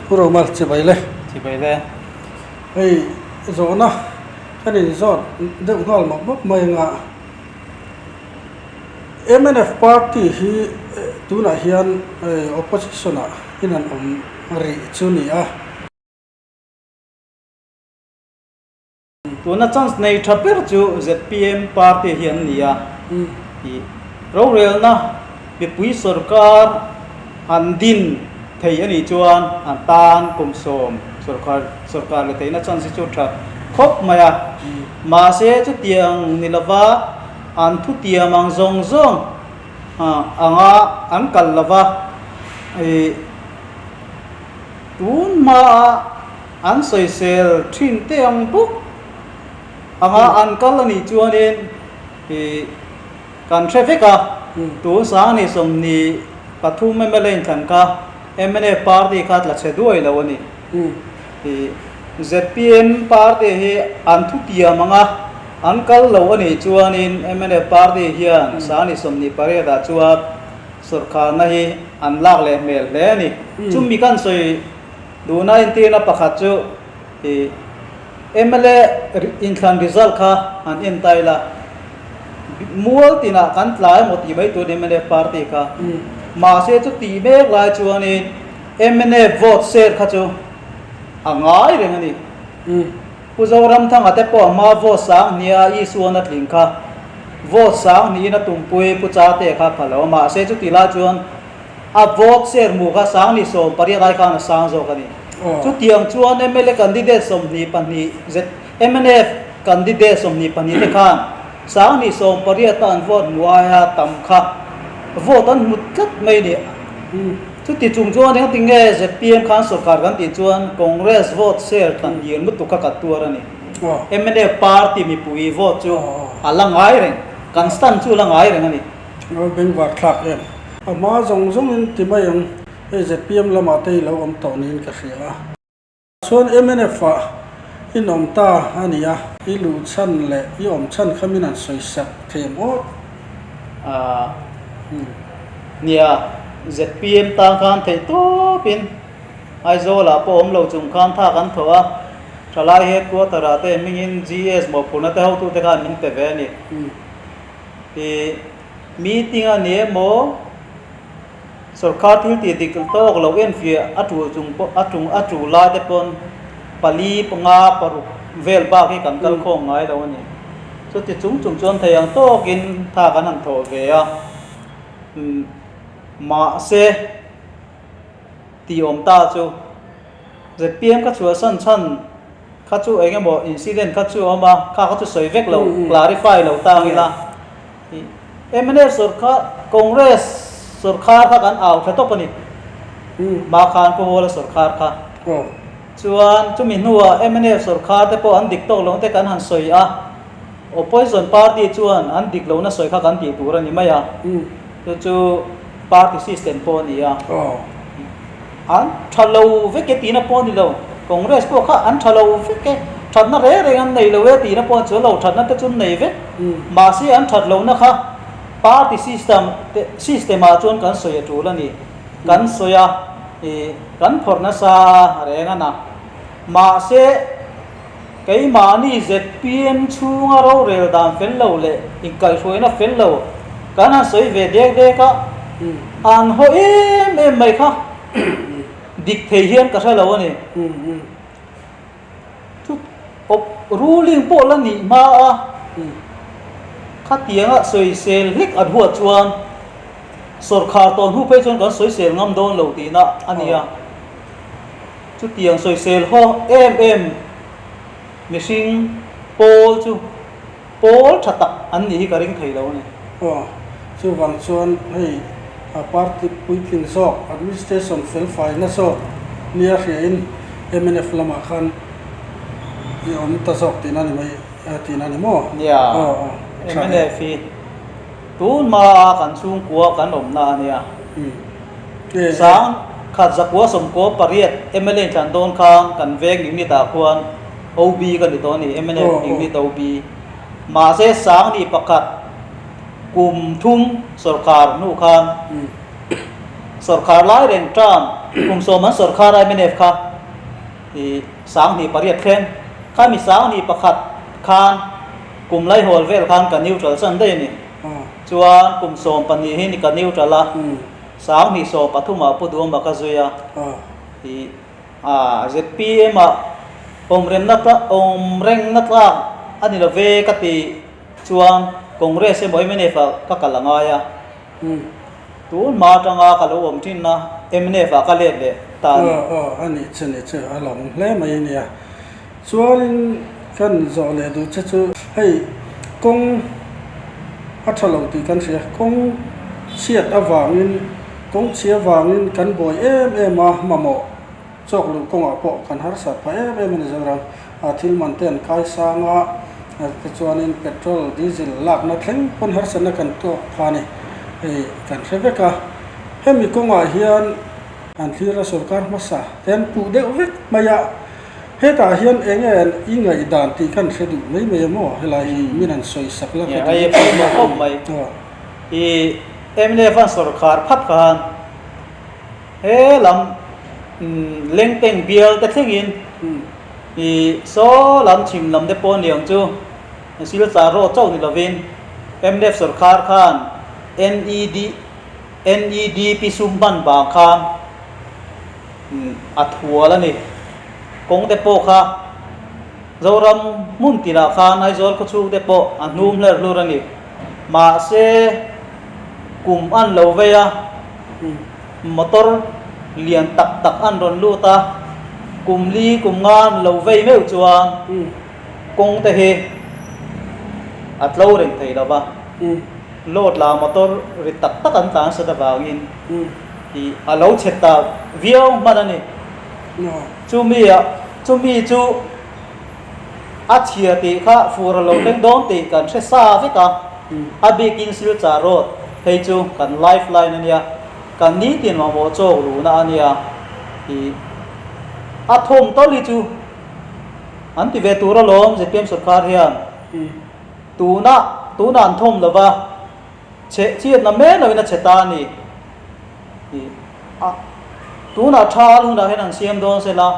Pu Roma chibai le. Chibai le. Hei zawhna kan inzawt deuh nghal mawp mawp mai anga mnf party hi tunah hian opposition ah in an awm rih chu ni a. Tuna chance nei tha ber chu zpm party hi an ni a, tih rorelna mipui sorkar an din thei a nih chuan an tan kum sawm sorkar sorkar leh theihna chance hi chu tha khawp mai a. Mahse chutiang ni lova an thutiam ang zawng zawng anga an kal lova ih tun hmaa An sawisel thin te ang bawk anga an kal a nih chuanin ih kan hre vek a, tun sang ni 23 mla inthlan kha mnf party kha tla chhe duai lo a ni. Ih zpm party hi an thutiam anga an kal lo a nih chuanin mnf party hian sang ni 28 ah chuan sawrkharna hi an lak leh hmel hle a ni. Chumi kan sawi. Duhna entirna pakhat chu i mla inthlan result kha han en ta ila, mual tinah kan tla emaw tih mai tur mnf party kha. Mahse chu tih mek lai chuanin mnf vote share kha chu a ngai reng a ni. Pu Zoramthanga te pawh a hma vote sang hnih a Isuan a tling kha vote sang hnihin a tumpui Pu Chate kha pha lo a, mahse chutih lai chuan A vote share hmuh kha sang ni 18 ai khan a sang zawk a ni. Chutiang chuan mla candidate 22 zet mnf candidate 22 te khan sang ni 18 a an vote hmuh aia tam kha vote an hmu tlat mai a ni. Chuti chung chuan engati nge zpm khan sorkar kan tih chuan Congress vote share tlan hniam lutuk kha kan tuar a ni. Mnf party mipui vote chu a la ngai reng, kan stand chu a la ngai reng a ni. A bengvar thlak em? A hma zawng zawngin ti mai ang, hei zpm lamah te i lo awm tawh niin ka hria a. Chuan mnf ah i nawm ta a ni a, i luh chhan leh i awm chhan kha min han sawi sak thei ang aw? Aaa nia, zpm tan khan theih tawpin Aizawl ah pawh awm lo chung khan tha kan thawh a, thalai headquarter ah te hmingin GS mawhphurhna te hotute khan min pe ve a ni. I meeting a ni emaw, sorkar thil tih dik tawk loh enfiah a tul chung pawh a tung a tul lai te pawn pali panga paruk vel bak hi kan kal khawm ngai lo a ni. Chuti chung chung chuan thei ang tawkin tha kan han thawh ve a, mahse tih awm ta chu zpm ka chhuahsan chhan Kha chu eng emaw incident kha chu a awm a, kha kha chu sawi vek lo, clarify lo ta ang ila. Mnf sawrkhar, Congress sawrkhar kha kan au tha tawp a ni. Hma khan Pu Hawla sawrkhar kha. Chuan chumi hnuah mnf sawrkhar te pawh an dik tawk lo te kan han sawi a, opposition party chuan an dik lohna sawi kha kan tih tur a ni mai a. Chu chu party system pawh a ni a. An tha lo vek e tihna pawh a ni lo. Congress pawh kha an tha lo vek e. Thatna reng reng an nei lo e tihna pawh a chuan lo. Thatna te chu an nei vek. Mahse an that lohna kha party system te system ah chuan kan sawi a tul a ni. Kan sawi a, ih kan phawrh nasa reng a na. Mahse keimahni zpm chhunga rorel dan fel lo leh inkaihhruaina fel lo kan han sawi ve dek dek a, an haw em em mai kha dik thei hian ka hre lo a ni. Chu awp ruling pawh la nih hma a, khatianga sawisel hlek an huat chuan sawrkhar tawn hnu phei chuan kan sawisel ngam dawn lo tihna a ni a. Chutiang sawisel haw em em mihring pawl chu pawl tha tak an nih hi ka ring thei lo a ni. Aw, chuvang chuan hei a party puitling zawk, administration felfaina zawk nia hriain mnf lamah khan i awm ta zawk tihna ni mai tihna ni maw? Nia, mnf hi tun hmaa kan chhungkua kan awmna a nia. Sang khat zakua sawmkua pariat mla inthlan dawn khan kan veng unit ah khuan OB ka ni tawh a ni, mnf unit OB. Mahse sang ni pakhat kum thum sawrkar hnu khan Sawrkhar lai reng term kum sawm an sawrkhar a mnf kha ih 2008 thleng khami 2001 khan kum laihawl vel khan ka neutral chan daih a ni. Chuan kum 12 hi ni ka neutral a, 2013 ah Pu Duhawma ka zui a, ih zpm ah awmremna awmrengna tlak a ni lo ve ka ti chuan Congress emaw mnf ah ka kal a ngai a. Tun hma atanga ka lo awm thin a, mnf ah ka let leh ta a ni. Aw aw a nih chu nih chu a lawm hle mai a nia. Chuanin kan zawh leh duh che chu hei kawng a tha lo tih kan hria, kawng chhiat avangin kawng chhia avangin kan buai em em a mamawh chawk luh kawngah pawh kan harsat phah em em a ni Zoram. A thil man te an kai sang a, tichuanin petrol, diesel lakna thleng pawn harsatna kan tawk pha a ni hei kan hre vek a. Hemi kawngah hian an thlir a sorkar hmasa te an puh deuh vek mai a. Hetah hian eng nge i ngaihdan tih kan hre duh mai mai a maw? Helai hi min han sawi sak la ka duh. Pawimawh khawp mai. I mnf an sawrkhar phat khan he lam Lengteng bial te thlengin i saw lam chhim lam te pawh niang chu Silchar road chauh ni lovin mnf sawrkhar khan NED NEDP sum hman vang khan a thual a ni. Kawng te pawh kha Zoram hmun tinah khan Aizawl khawchhung te pawh a hnum hler hlur a ni. Mahse kum an lo vei a, motor lian tak tak an rawn lut a, kum li kum nga an lo vei meuh chuan kawng te hi a tlo reng thei lo va. Load la motor ri tak tak an tlan sat avangin Tih a lo chhe ta viau hman a ni. Chumi ah, chumi chu a chhia tih kha fur a lo thleng dawn tih kan hre sa vek a. A bikin Silchar Road phei chu kan life line a nia, kan nitin mamawh chawk luhna a nia tih a thawm tawlh hi chu an ti ve tur alawm zpm sawrkar hian tuna tunah an thawm lova. Chhe chhiatna mai loin a chhe ta a ni. Ih a tunah thal hunah hian an siam dawn se la,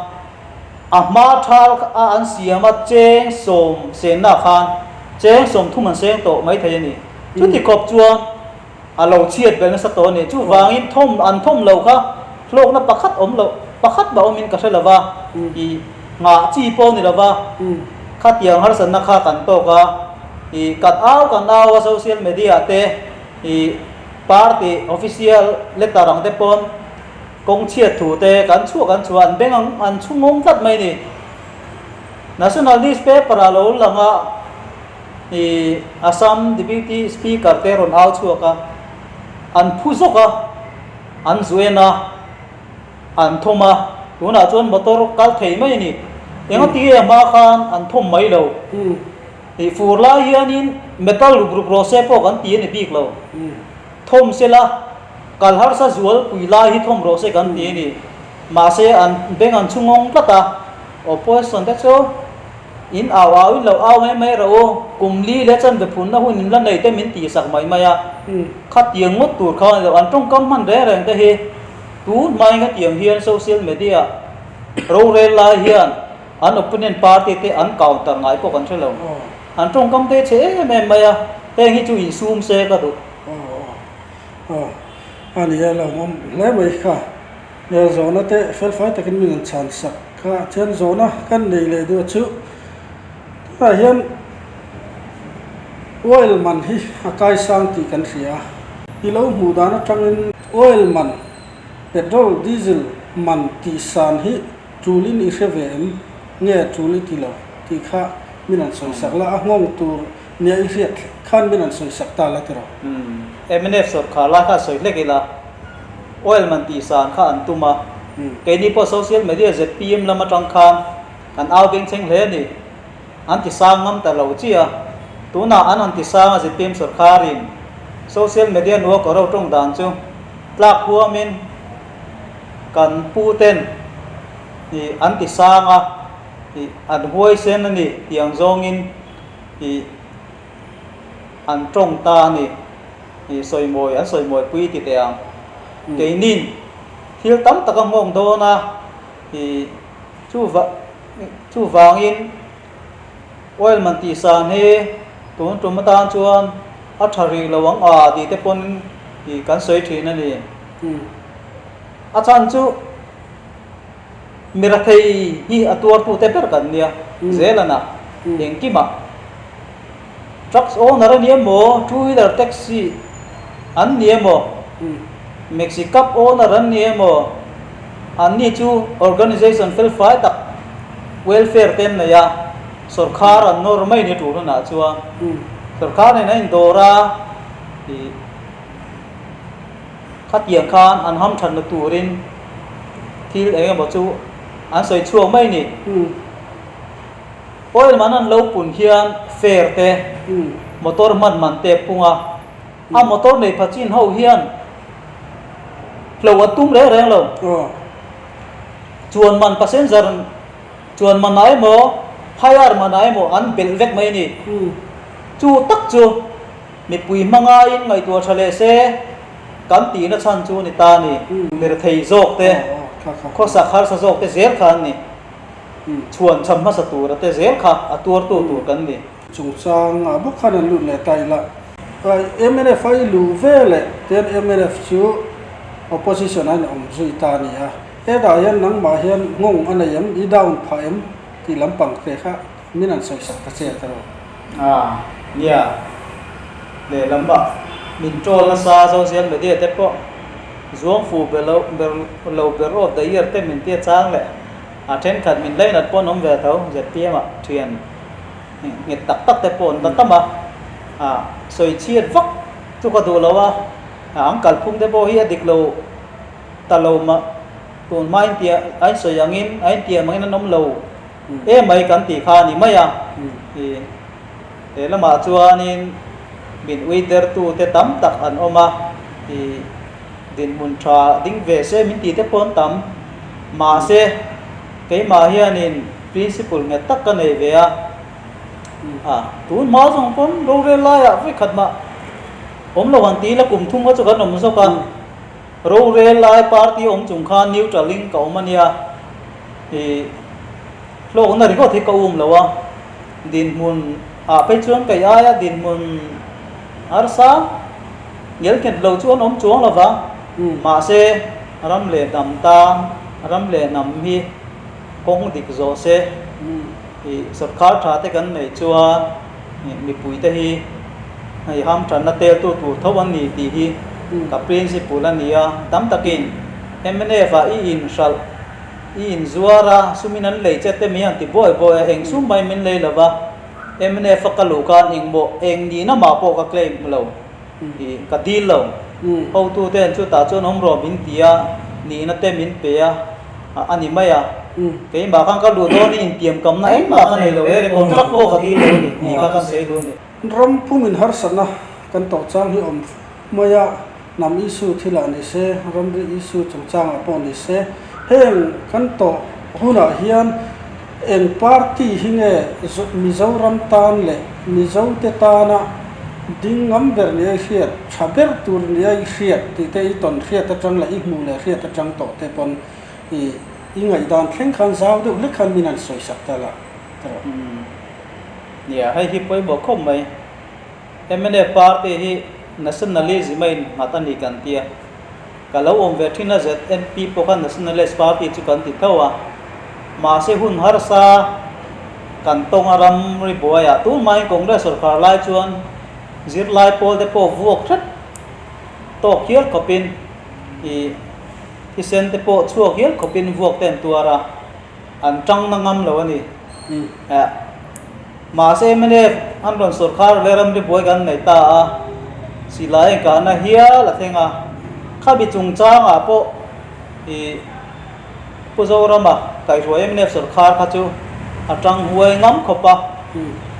a hma thal a an siam a cheng sawm senna khan cheng sawm thum an seng tawh mai thei a ni. Chuti khawp chuan a lo chhiat belh nasa tawh a ni. Chuvangin thawm an thawm lo kha hlawkna pakhat awm loh pakhat mah awmin ka hre lo va, ih nghah chi pawh a ni lo va, khatiang harsatna kha kan tawk a. I kan au kan au a social media te i party official letter ang te pawn kawng chhiat thu te kan chhuah kan chhuah an beng ang an chhu ngawng tlat mai ni. National newspaper ah lo lang a i Assam deputy speaker te rawn au chhuak a an phu zawk a an zuen a an thawm a tunah chuan motor kal thei mai a ni. Engati nge a hma khan an thawm mai lo. Tih fur lai hianin metal rup rup rawh se pawh kan ti a ni bik lo. Thawm sela, kal harsa zual pui lai hi thawm rawh se kan ti a ni. Mahse an beng an chhu ngawng tlat a, opposition te chu in au au in lo au mai mai rawh u, kum li leh chanve phunna hun in la nei te min tihsak mai mai a. Khatiang ngawt tur kha a ni lo, an tawngkam hman reng reng te hi tun hmain khatiang hian social media rorel lai hian An opponent party te an counter ngai pawh kan hre lo. An tawngkam te chhe em em mai a, heng hi chu insum se ka duh. Aw aw a ni a lo awm hle mai kha. Hmel zawhna te felfai takin min an chhan sak kha chuan zawhna kan nei leh duh chu tunah hian oil man hi a kaisang tih kan hria a. I lo hmuh dan atangin oil man petrol diesel man tihsan hi Tul in i hre ve em? Nge tul i ti lo? Tih kha min an sawi sak la, a nghawng tur nia i hriat khan min an sawi sak ta la tiraw? Umm, mnf sawrkhar lai kha sawi hlek ila, oil man tih san kha an tum a, keini pawh social media zpm lam atang khan kan au bengchheng hle a ni, an ti sang ngam ta lo chiah a, tunah an han ti sang a zpm sawrkharin social media nua ka ro tawng dan chu tlak huamin, Kan pu ten ih an ti sang a, ih an huaisen a ni tih ang zawngin ih an tawng ta a ni, ih sawimawi an sawimawi pui ti teh ang. Keinin thil tam tak a nghawng dawn a, ih chuvangin oil man tihsan hi tun tum atan chuan a tha rih lo ang a tih te pawn ih kan sawi thin a ni. A chhan chu Mirathei hi a tuartute ber kan nia, Zealand-ah engkimah trucks owner a ni emaw, two wheeler taxi an ni emaw, maxi cab owner an ni emaw, anni chu organisation felfai tak welfare te an nei a, sawrkhar an nawr mai ni tul hunah chuan sawrkhar nen an indawr a, ih. Khatiang khan an hamthatna turin thil eng emaw chu an sawi chhuak mai ni. Oil man an lo pun hian fare te, motor hman man te a pung a, a motor nei pha chin ho hian hlo an tum reng reng lo. Chuan man passenger chuan man ah emaw hire man ah emaw an belh vek mai ni. Chu tak chu. Mipui hmangain ngaihtuah tha leh se, kan tihna chhan chu ni ta ni. Mirthei zawk te, khawsak harsa zawk te zel kha an ni. Chhuan cham hmasa tura te zel kha a tuartu tur kan ni. Chungchang ah bawk khan an lut leh ta ila. Mnf a i luh ve leh tian mnf chu opposition a in awm zui ta a ni a. Hetah hian nangmah hian nghawng a nei em, i down phah em tih lampang te kha Min an sawi sak ta che ta rawh. A, nia. Lehlam ah min troll nasa social media te pawh zuang fu ber lo ber lo ber of the year te min tia chang leh a thenkhat min lainat pawh an awm ve tho zpm ah thian nghet tak tak te pawh an la tam a, a sawi chhiat vak chu ka duh lo a, an kalphung te pawh hi a dik lo ta lo mah tun hma in tia a insawi angin a intiam angin an awm lo. Emai kan tih kha a ni mai a, i he lamah chuanin min ui dertute tam tak an awm a, i dinhmun tha ding ve se min tih te pawh an tam. Mahse, keimah hianin principle nghet tak ka nei ve a, a tun hma zawng pawn rorel laiah vawikhat mah awm lo han ti ila kum thum kha chu kan awm zawk a, rorel lai party awm chung khan neutral in ka awm a nia. I hlawkna ringawt hi ka um lo a, dinhmun ah phei chuan kei aia dinhmun harsa ngel nghet lo chu an awm chuang lo va, mahse ram leh hnam tan ram leh hnam hi kawng dik zawh se, i sawrkar tha te kan neih chuan mipui te hi hei hamthanna teltu tur tho an ni tih hi ka principle a ni a, tam takin mnf ah i inhralh. I inzuar a, sumin an lei che te mai an ti buai buai a, eng sum mai min lei lo va, mnf a ka luh khan engmaw eng nihna mah pawh ka claim hmu lo, i ka dil lo. Hotu ten chutah chuan awm rawh min ti a, nihna te min pe a, a ni mai a. Keimah khan ka luh dawn i intiamkamna engmah ka nei lo e, contract pawh ka dil lo a ni, tih kha kan sawi duh a ni. Ram pumin harsatna kan tawh chang hi awm mai a. Hnam issue thilah ni se, ramri issue chungchangah pawh ni se, heng kan tawh hunah hian eng party hi nge Mizoram tan leh Mizote tana ding ngam ber nia i hriat, tha ber tur nia i hriat tih te i tawn hriat atang leh i hmuh leh hriat atang tawh te pawn i i ngaihdan thleng khan zau deuh hlek khan min han sawisak ta la ta rawh. Nia, hei hi pawimawh khawp mai. Mnf party hi nationalism a innghat a ni kan ti a, ka lo awm ve thin a ZNP pawh kha nationalist party chu kan ti tho a, mahse hun harsa kan tawng a ramri buaiah tunhmain Congress sawrkar lai chuan zirlai pawl te pawh vuak hret tawk hial khawpin ih thisen te pawh chhuak hial khawpin vuak te an tuar a. An tang na ngam lo a ni. Mahse mnf an rawn sawrkhar leh ramri buai kan nei ta a, silai inkahna hial a thleng a. Khami chungchangah pawh i Pu Zorama kaihruai mnf sawrkhar kha chu a tang huai ngam khawp a.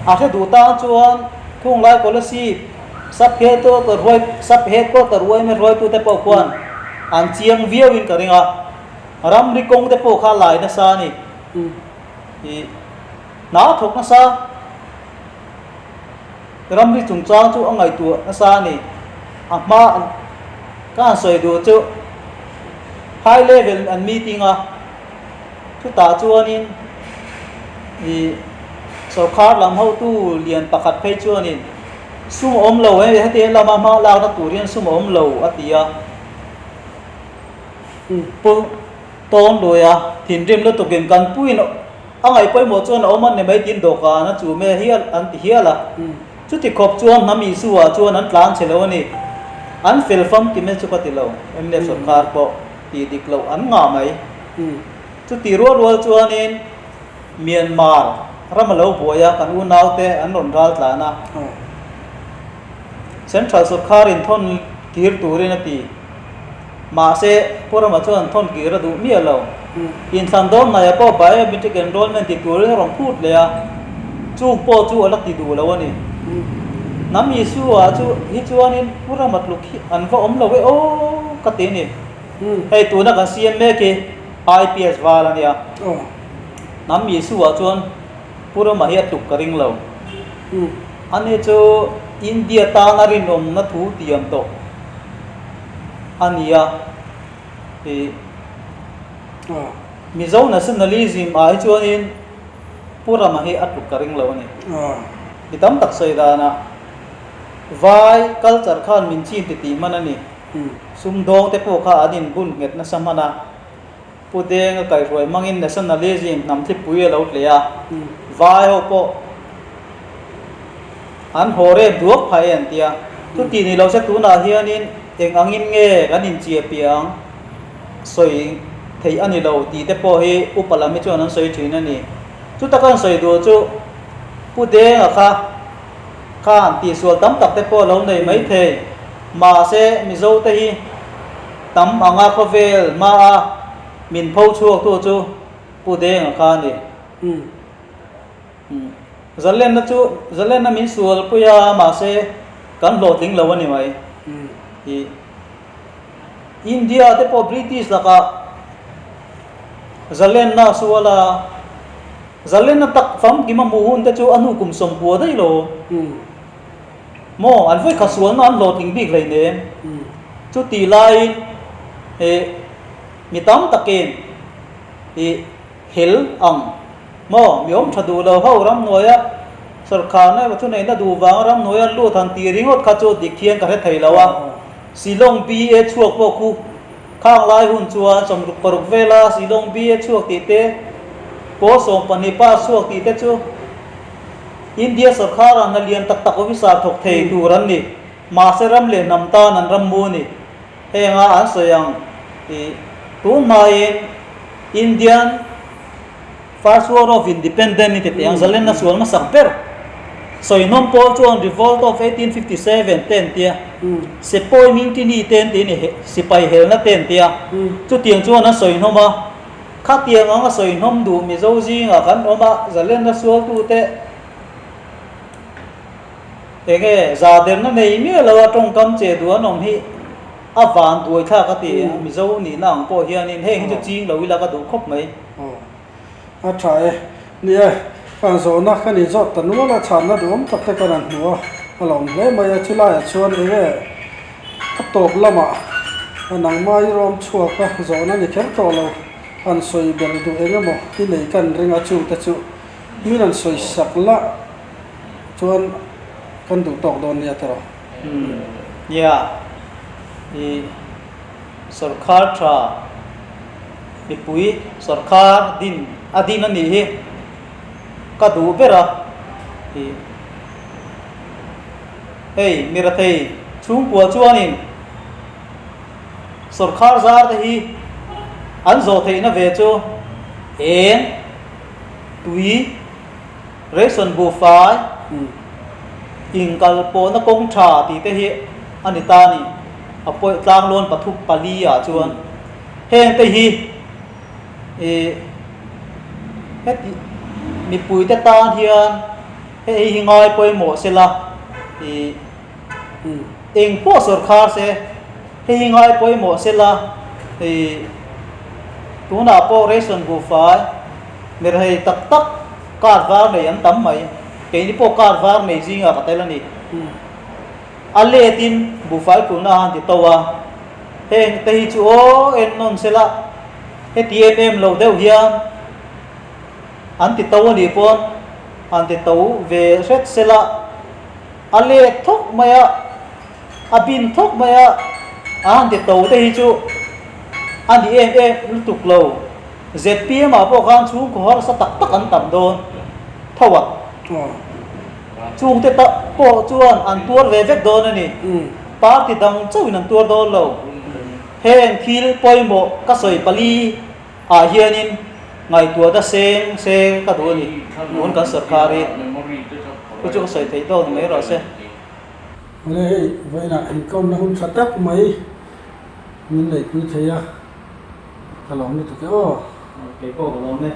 A hre duh tan chuan Khunglai Kolasib Sub Headquarter ruai Sub Headquarter uaime hruaitute pawh khuan an chiang viauin ka ring a. Ramri kawng te pawh kha lai nasa a ni. I hna thawk nasa, ramri chungchang chu a ngaihtuah nasa a ni. A hma ka han sawi duh chu High level an meeting a, chutah chuanin ih sorkar lam hotu lian pakhat phei chuanin sum a awm lo hei heti lama hma lakna tur hian sum a awm lo a ti a. Pu Tawn Luaia thinrim lutukin kan puiin a ngaih pawimawh chuan a awm a ni mai tiin dawhkan a chum e hial an ti hial a. Chuti khawp chuan hnam Isua chuan an tlan che lo a ni. An fel famkim e chu ka ti lo, mnf sorkar pawh tih dik loh an ngah mai. Chuti rual rual chuanin Myanmar ram a lo buai a, kan unaute an rawn ral tlan a. Central sorkarin thawn kir turin a ti. Mahse, Pu Rama chuan thawn kir a duh miah lo. Inthlan dawn hnaia pawh biometric enrollment ti turin a rawn phut leh a, chung pawh chu a la ti duh lo a ni. Hnam Isua chu hi chuanin Pu Rama tluk hi an va awm lo e aw ka ti a ni. Hei tuna kan CM mek hi IPS val a nia. Hnam Isua chuan Pu Rama hi a tluk ka ring lo. Ani chu India tana rinawmna thu tiam tawh a ni a, ih Mizo nationalism ah hi chuanin Pu Rama hi a tluk ka ring lo a ni. Mi tam tak sawi danah Vai culture khan min chin ti tih hman a ni. Sumdawng te pawh kha an inbun nghet nasa hman a. Pu Denga kaihruai hmangin nationalism hnam thlipui a lo tle a, vai ho pawh an haw rem duak phah e an ti a. Chuti ni lo se tunah hianin eng angin nge kan inchia piang sawi theih a ni lo tih te pawh hi upa lam hi chuan an sawi thin a ni. Chuta kan sawi duh chu Pu Denga kha khan tihsual tam tak te pawh a lo nei mai thei. Mahse Mizo te hi tam anga khawvel hmaa min pho chhuaktu chu Pu Denga kha a ni. Zalenna chu zalenna min sualpui a, mahse kan hlawhtling lo a ni mai. Ih India te pawh British lakah zalenna a sual a, zalenna tak famkim a hmuh hun te chu a hnu kum 90 daih lo. Maw, an vawikhat sualna an hlawhtling bik hleinem. Chutih laiin ih mi tam takin ih hel ang maw, mi awm tha duh lo ho ramhnuaia sawrkharna emaw thuneihna duh vanga ramhnuaia an lut han tih ringawt kha chu dik hian ka hre thei lo a. Shillong BA chhuak pawh khu khang lai hun chuan 66 vela Shillong BA chhuak tih te, pawl 12 pass chhuak tih te chu, India sawrkar ah hna lian tak tak officer thawk thei tur an ni. Mahse ram leh hnam tan an ram mu a ni. Heng a an sawi ang tih tun hmain Indian First War of Independence ni tete ang zalenna sual hmasak ber sawihnawm pawl chuan Revolt of 1857 te an tia, Sepoy Mutiny te an ti a ni, sipai helna te an tia. Chutiang chuan an sawihnawm a. Khatiang anga sawihnawm duh Mizo zingah kan awm a, zalenna sualtute enge zaderna nei miah lo a tawngkam che duh an awm hi a van duai thlak a ti a, Mizo nihna ang pawh hianin heng hi chu ching lo ila ka duh khawp mai. Aw, a tha e. Ni e, kan zawhna ka ni zawt ta nual a, chhanna duhawm tak te kan han hmu a, a lawm hle mai a, chulaiah chuan enge a tawp lamah a nangmah i rawm chhuak a, zawhna ni kher tawh lo, han sawi ber duh eng emaw i nei kan ring a, chute chu min han sawi sak lah chuan kan duh tawk dawn nia tiraw. Umm, nia, i sawrkhar tha. Mipui sawrkhar din a din a nih hi ka duh ber a tih. Hei Mirathei chhungkua chuanin sawrkhar zar te hi an zawh theihna ve chu eng, tui, ration buhfai, inkal pawhna kawng tha tih te hi a ni ta a ni. A pawih tlanglawn pathum pali ah chuan. Heng te hi ih heti mipuite tan hian hei hi ngai pawimawh sela ih eng pawh sawrkhar se hei hi ngai pawimawh sela ih tunah pawh ration buhfai mirhei tak tak card var nei an tam mai keini pawh card var nei zingah ka tel a ni. A let in buhfai kulhna a han ti to a, heng te hi chu aw en nawn se la. Heti em em lo deuh hian an ti to a nih pawn an ti to ve hret sela a let thawk mai a, a bin thawk mai a, a han ti to te hi chu a ni em em lutuk lo. Zpm ah pawh khan chhungkaw harsa tak tak an tam dawn tho a, chungte pawh chuan an tuar ve vek dawn a ni. Party dang chauhin an tuar dawn lo. Heng thil pawimawh ka sawi pali ah hianin ngaihtuahna seng se ka duh a ni, tun kan sorkar hi chu chu ka sawi theih tawk ni mai rawh se. Awle hei vawiinah inkawmna hun tha tak mai min neihpui thei a, ka lawm lutuk e aw. Keipawh ka lawm e.